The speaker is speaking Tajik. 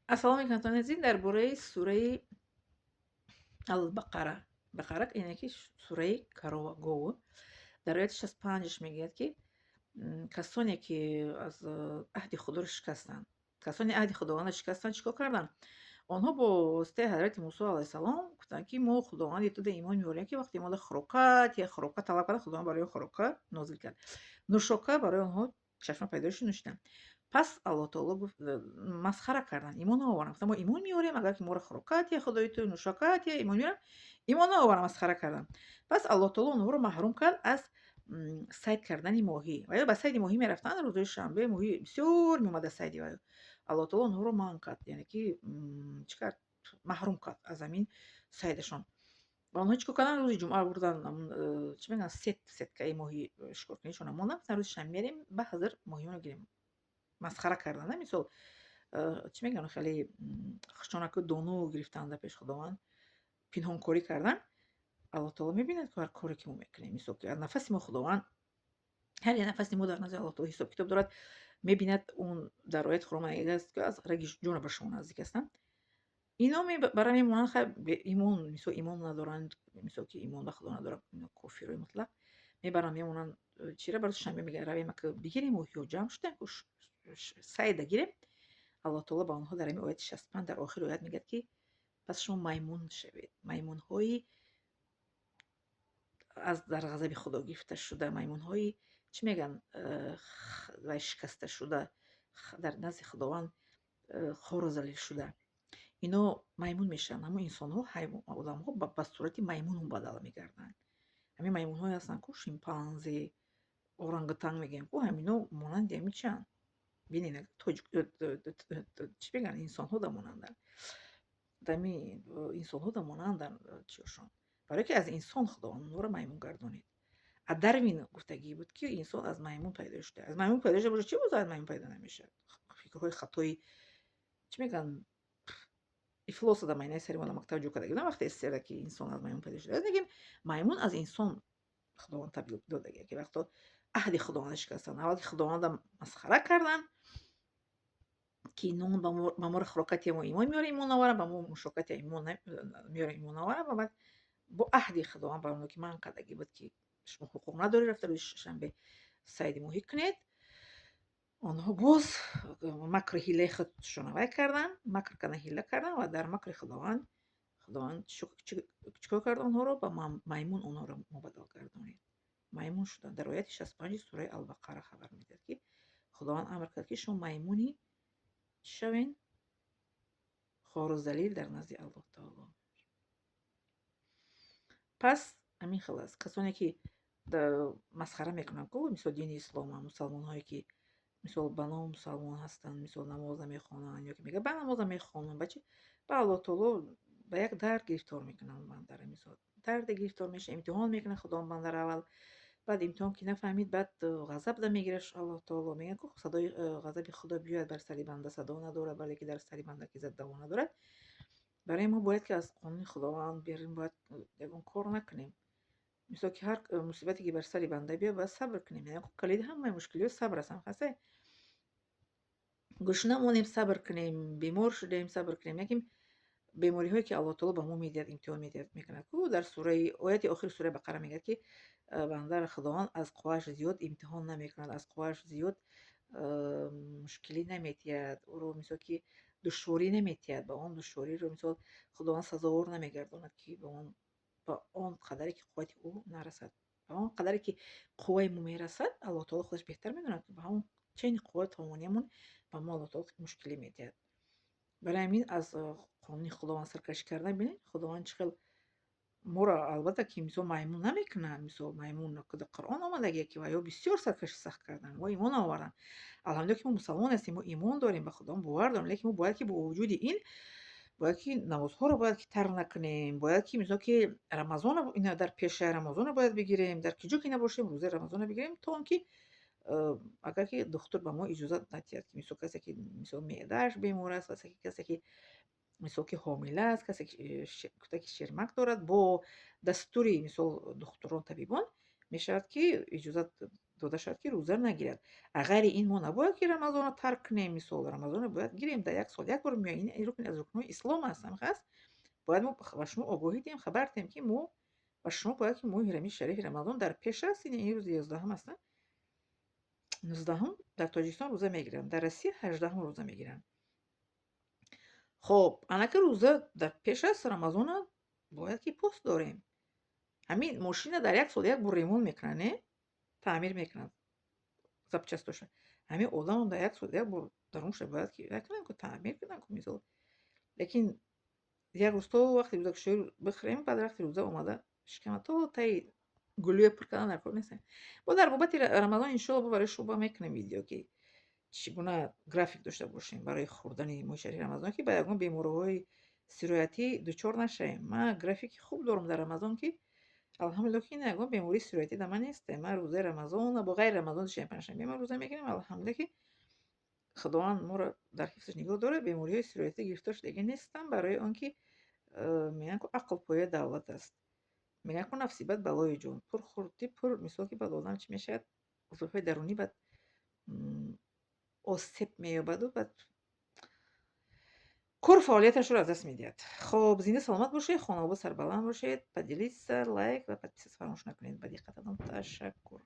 Ассалому алайкум, дӯстони азиз. Дар бораи сураи Албақара. Бақара яъне ки сураи корова, гов. Дар ояти 65-аш мегӯяд, ки касоне ки аз аҳди Худоро шикастанд, касоне аҳди Худовандро шикастанд, чӣ кор карданд? Онҳо бо воситаи ҳазрати Мусо алайҳиссалом гуфтанд, ки мо Худованди туда имон меорем, ки вақте мо хӯрока я хӯрока талаб карданд, Худованд барои хӯрока нозил кард. Нӯшока барои онҳо чашма пайдо шуд, нӯшиданд. Пас Аллоҳ таоло гуфт, масхара карданд, имон наоварданд. Гуфтанд: мо имон меорем, агар ки моро хӯрока тия Худои ту, нӯшока тия, имон меорем. Имон наоварданд, масхара карданд. Пас Аллоҳ таоло онҳоро маҳрум кард аз сайд кардани моҳӣ. Ва ё ба сайди моҳӣ мерафтанд, рӯзои шанбе моҳӣ бисёр меомад аз сайди вай. Аллоҳ таоло онҳоро манъ кард, яъне ки чӣ кард? Маҳрум кард аз ҳамин сайдашон. Ва онҳо чӣ кор карданд? Рӯзи ҷумъа бурдан, чӣ мегӯянд, сеткаи моҳӣ шикоркунишона монданд, гуфтанд: рӯзи шанбе мерем, ба ҳазир моҳиёно гирем. Масхара карданд, мисол, чӣ мегӯянд, хеле хушонаку доно гирифтанд, дар пеши Худованд пинҳонкорӣ карданд. Аллоҳ таоло мебинад, ки ҳар коре ки мо мекунем, мисол, ки нафаси мо, Худованд ҳар як нафаси мо дар назари Аллоҳ таоло ҳисоб китоб дорад, мебинад. Он дар ояти Қуръон омадааст, ки аз раги ҷона ба шумо наздик ҳастанд. Ино бара мемонанд, хай, имон, мисол, имон надоранд, мисол, ки имон ба Худо надоранд, ино кофирои мутлақ мебаранд, мемонанд. Чира ба рӯзи шанбе мегӯянд: равем, ака бигирем, моҳиҳо ҷамъ шуданд, сайда гирем. Аллоҳ таоло ба онҳо дар ҳамин ояти 65, дар охири оят мегӯяд, ки пас шумо маймун шавед, маймунҳои аз дар ғазаби Худо гирифта шуда, маймунҳои, чӣ мегӯянд, вай шикаста шуда, дар назди Худованд хору залил шуда. Ино маймун мешаванд. Ҳамон инсонҳо, одамҳо ба сурати маймун мубаддал мегарданд. Ҳамин маймунҳое ҳастанд ку, шимпанзе, орангутанг мегӯем ку, ҳамино монанди ҳамин чианд. Бинед, тоҷик, чӣ мегӯянд, инсонҳо да монанданд, дами инсонҳо да монанданд чиёшон, барое ки аз инсон Худованд онҳоро маймун гардонид. А Дарвин гуфтагӣ буд, ки инсон аз маймун пайдо шуда. Аз маймун пайдо шуда бошад, чӣ боз аз маймун пайдо намешавад? Фикрҳои хатои, чӣ мегӯянд, ифлос ада майнаи сари мо мактаб ҷо карда будам, вақте эсера ки инсон аз маймун пайдо шуда. Лекин маймун аз инсон Худованд табдил додагия, ки вақто аҳди Худованда шикастанд, аввал ки Худованда масхара карданд, ки нон ба моро хӯрокати мо имон меорем, имон наварам, ба мо нӯшокати имон меорем, имон наварам. Ва баъд бо аҳди Худованд ба онҳо ки манъ кардагӣ буд, ки шумо ҳуқуқ надоред рафта рӯзи шанбе сайди моҳӣ кунед, онҳо боз макру ҳилаи худшона вай карданд, макр кардан, ҳила карданд ва дар макри Худованд, Худованд чӣ кор кард? Онҳоро ба маймун онҳоро мубаддал гардонид, маймун шуданд. Дар ояти 65-и сураи Албақара хабар медиҳад, ки Худованд амр кард, ки шумо маймуни чӣ шавен, хору залил дар назди Аллоҳ таоло. Пас ҳамин хел аст. Касоне ки масхара мекунанд ку, мисол, дини ислома, мусалмонҳое ки, мисол, ба ном мусалмон ҳастанд, мисол, намоз намехонанд ё ки мегӯяд, ба намоз намехонам, ба чи, ба Аллоҳ таоло ба як дард гирифтор мекунанд бандара. Мисол, дарде гирифтор мешавад, имтиҳон мекунад Худованд бандара аввал, баъд имтиҳон ки нафаҳмид, баъд ғазаб да мегирад Аллоҳ таоло. Мегӯянд ку, садои ғазаби Худо биёяд бар сари банда, садо надорад, бале ки дар сари банда ки зад, даво надорад. Барои мо бояд ки аз қонуни Худованд берун бояд ягон кор накунем. Мисол, ки ҳар мусибате ки бар сари банда биёяд, бояд сабр кунем. Яъне калиди ҳамаи мушкилиҳо сабр аст. Ҳамхасе гушна монем, сабр кунем, бемор шудем, сабр кунем. Лекин бемориҳое ки Аллоҳ таоло ба мо медиҳад, имтиҳон медиҳад, мекунад ку, дар сураи ояти охири сураи Бақара мегӯяд, ки бандаро Худованд аз қуввааш зиёд имтиҳон намекунад, аз қуввааш зиёд мушкилӣ наметиҳад, ӯро, мисол, ки душворӣ наметиҳад. Ба он душвориро, мисол, Худованд сазовор намегардонад, ки ба он қадаре ки қуввати ӯ нарасад. Ба он қадаре ки қувваи мо мерасад, Аллоҳ таоло худаш беҳтар медонад, ки ба ҳамон чени қувват тавониямон ба мо Аллоҳ таоло мушкилӣ медиҳад. Барои ҳамин аз қонуни Худованд саркашӣ кардан, бинед, Худованд чӣ хел моро, албатта ки, мисол, маймун намекунад. Мисол, маймун Қуръон омадагие, ки ваё бисёр саркашӣ сахт карданд, мо имон оварданд. Алҳамдулилла, ки мо мусалмон ҳастем, мо имон дорем, ба Худованд бовар дорем, лекин мо бояд ки бо вуҷуди ин бояд ки намозҳоро бояд ки тарк накунем, бояд ки, мисол, ки Рамазона, ина дар пешаи Рамазона бояд бигирем, дар ки ҷо ки набошем, рӯзаи Рамазона бигирем, то он ки агар ки духтур ба мо иҷозат надиҳад, ки, мисол, касе ки, мисол, меъдааш бемор аст, касе ки, мисол, ки ҳомила аст, касе ки кӯдаки ширмак дорад, бо дастури, мисол, духтурон, табибон мешавад ки иҷозат. Дода шавад, ки рӯза нагирад. А ғайри ин мо набояд, ки Рамазонро тарк кунем. Мисол, Рамазонро бояд гирем, дар як сол як бор меояд. Ин рукн аз рукнҳои ислом аст. Ҳамихел аст. Бояд мо ба шумо огоҳӣ диҳем, хабар диҳем, ки мо ба шумо бояд, ки моҳи рамии шарифи Рамазон дар пеш аст. Ин рӯзи 11-ум аст, 19-ум дар Тоҷикистон рӯза мегиранд, дар Россия 18-ум рӯза мегиранд. Хоб, анаки рӯза дар пеш аст, Рамазона бояд, ки пост дорем. Ҳамин мошина дар як сол як бор ремонт мекунанд, не, таъмир мекунанд запчастоша. Ҳамин одамам дар як сол як бор дарунша бояд, ки накунанд ку, таъмир кунанд ку, мисол. Лекин як рӯз то вақти рӯзакушоӣ бихӯрем, баъд вақти рӯза омада, шикама то таи гулӯя пур кардан дар кор нестем. Бо дар бобати Рамазон, иншоалло, барои шумо мекунем видео, ки чӣ гуна график дошта бошем барои хӯрдани моҳи шарифи Рамазон, ки ба ягон бемориҳои сироятӣ дучор нашавем. Ман графики хуб дорам дар Рамазон, ки алҳамдулилло, ки ягон бемории сироятӣ дар ман нест. Ман рӯзаи Рамазон бо ғайри Рамазон, душанбе, панҷшанбе ман рӯза мегирам. Алҳамдулилло, ки Худованд моро дар ҳифзаш нигоҳ дорад, бемориҳои сироятӣ гирифтор шудагӣ нестам, барои он ки мегӯянд ку, ақл пояи давлат аст. Мегӯянд ку, нафси бад балои ҷон. Пур хӯрдӣ, пур, мисол, ки баъд одам чӣ мешавад? Узвҳои дарунӣ баъд осеб меёбаду баъд кор фаъолияташро аз даст медиҳад. Хоб, зинда саломат бошед, хонавода сарбаланд бошед. Поделиться, лайк ва подписаться фаромӯш накунед. Ба диққататон ташаккур.